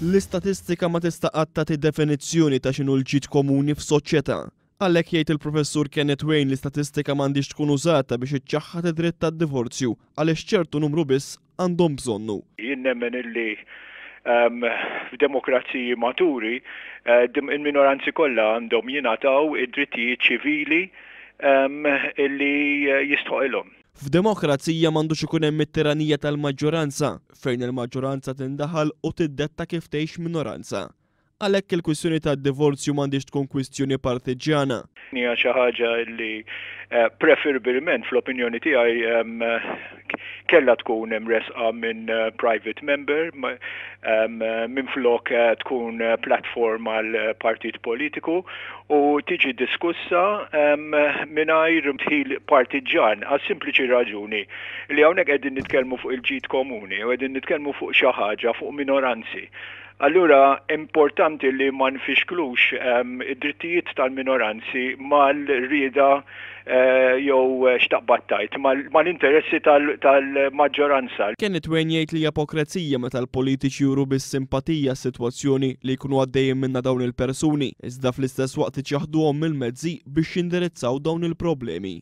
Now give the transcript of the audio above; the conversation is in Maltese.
L-istatistika ma tista' qatt tagħti definizzjoni ta' x'inhu l-ġid komuni f'soċjetà. Għalhekk jgħid il-Professur Kenneth Wain l-istatistika m'għandhiex tkun użata biex iċċaħħad id-dritt tad-divorzju għaliex ċertu numru biss għandhom bżonnu. Jien nemmen illi f'demokraziji maturi il-minoranzi kollha għandhom jingħataw id-drittijiet ċivili illi jistħoqilhom. F'demokrazija m'għandux ikun hemm it-tiranija tal-maġġoranza, fejn il-maġġoranza tindaħal u tiddetta kif tgħix minoranza. Għalhekk il-kwistjoni tad-divorzju m'għandhiex tkun kwistjoni partiġġjana. Hija xi ħaġa li preferibbilment fl-opinjoni tiegħi kellha tkun imressqa minn private member minflok tkun platform għal partit politiku u tiġi diskussa mingħajr dħil partiġġan għas-sempliċi raġuni li hawnhekk qegħdin nitkellmu fuq il-ġid komuni u qegħdin nitkellmu fuq xi ħaġa fuq minoranzi. Allura importanti li ma nfixklux id-drittijiet tal-minoranzi mal-rieda jew x'taqbad tgħid, mal-interessi tal-maġġoranza. Kenneth Wain jgħid li hija ipokrezija meta l-politiċi juru biss simpatija għas-sitwazzjoni li jkunu għaddejjin minnha dawn il-persuni, iżda fl-istess waqt iċaħħduhom mill-mezzi biex jindirizzaw dawn il-problemi.